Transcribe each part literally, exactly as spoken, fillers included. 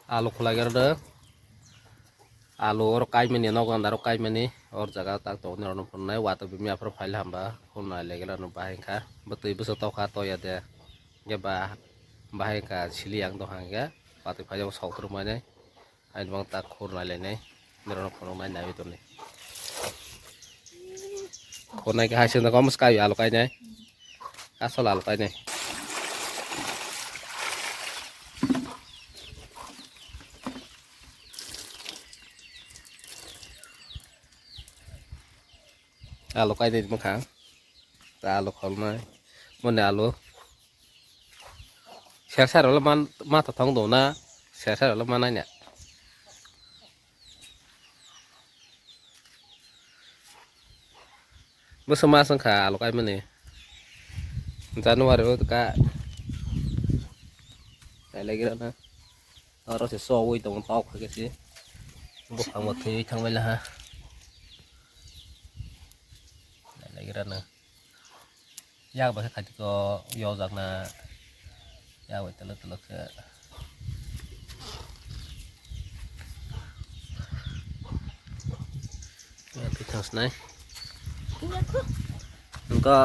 Alu khulai gerdo. Alu oro kaimani, nok ganda oro kaimani. Or jaga tak tongni oro phunai, wato bimi aphuru phaila hamba. Khulnai legela no bahai kha. Bwtwi bwsa tokha toya de. Ge ba bahai kha sili ang dohang ge. Watwi phaila sok thurmani. Aini bang tak khulnai lenai. Nirok phunuknai nai toni. Khulnai kha hai senda kom skai alu kainai. Asol alu kainai. Alu kainai mwkhang. Ta alu khulnai. Moni alu. Sersa rok le man, ma to thong do na. Sersa rok le manai na. Bwswk mas wngkha alu kaimani. January o ka. Kailaigirana. Oro se sogwi tongo tok khe se. Buphang bo thwiwi thangbai laha. Kailaigirana. Yak bai khe khatiko yojakna. Yak bai tolo tolo khe. Yak khe thang snai. Yak khe. Engka.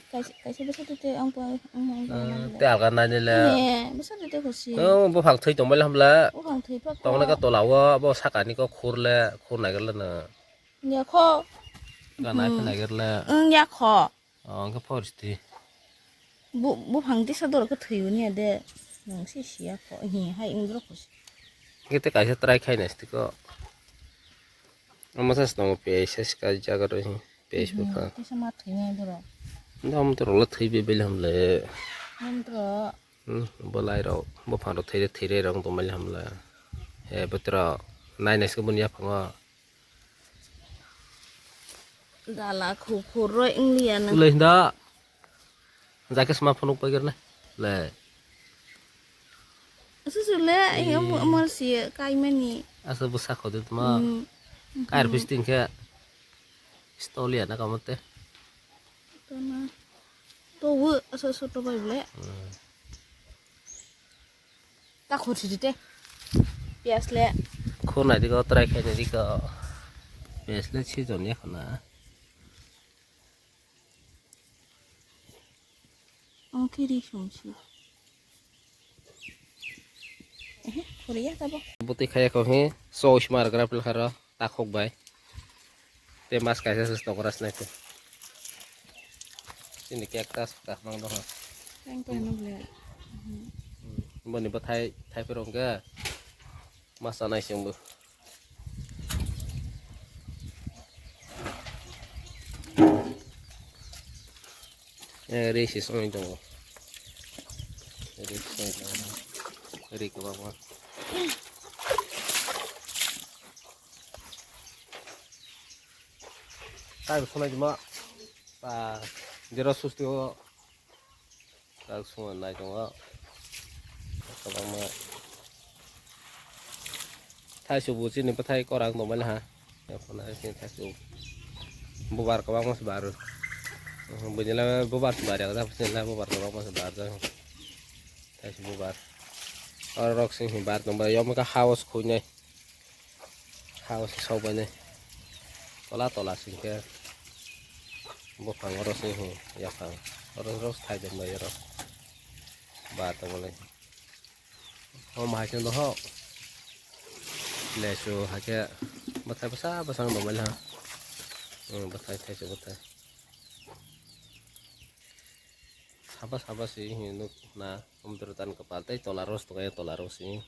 Kaisa, kaisa bwsa tete ang pa, ang, ang, ang, ang, te alga nai le. Bwsa tete khusi. Oh, buphang thwi tongbai le hamla. Buphang thwi pa. Tongna ka tola o, bo sakani ko khur le, khur nai le na. Ya kho. Ga nai phi nai le. Ang ya kho. Oh, ang ka foresti. Bu, buphang tisa dor ko thwi ni ade. Nang si si ya kho. Hi, hai ang dor khusi. Kete kaisa try khai nai sti ko. Ama sas tongo piyaj sas ka jaga ro hi piyaj bupha. Kisa ma thwinai borok. Dam to rolo thwi be bele hamle. Namtro. Hmm, bo lai rok bo phang rok thwi thwi rok tong bele hamle. He botro nai nai se boni yaphango. Dala khu khu roi wng liya nang. Ulai hinda. Jake sma phunuk paikar na. Le. Susu le, ayo mo si kai mani. Asa bwsa khodi tma. Hmm. Kair pis tingkhe. Stolia na kamote. Tona. To wo asa so to bai ble. Hmm. Ta khursi dite. Pias le. Khurna diko try khaina diko. Pias le season ya khana. Ang kiri sumsi. Eh, khuriya tabo. Buti khaya ko he, so smar grab le khara, takhok bai. Te mas kaisa se tokra sinai te. Sini cactus ta mang doha. Tang to no ble. Boni bathai thai perong ke. Mas anai sing bu. Eh, ri si song dong. Ri si song dong. Ri ko ba. Tai sunai ma. Pa, jero susti o. Tak sunga nai tongo. Kwbangma. Thaisu bo chini bwthai kwrang tongmani ha. Yaphano hai chini thaisu. Bubar kwbangma se baro. Buini le bubar se bar ya, chini le bubar kwbangma se bar. Thaisu bubar. Oro rok sing bar tongba yom ka house khuinai. House sokbainai. Tola tola singkhe. Buphang oro sing hi yaphang. Oro oro thai tongbai oro. Ba tongmani. O mahai se doho. Lesu hakhe bwthai bwsa bwsa wng tongmani ha. Hmm, bwthai thaisu bwthai. Saba saba se hi nuk na. Omtwrwtan kwpal tei tola rose tongkha, tola rose se hi.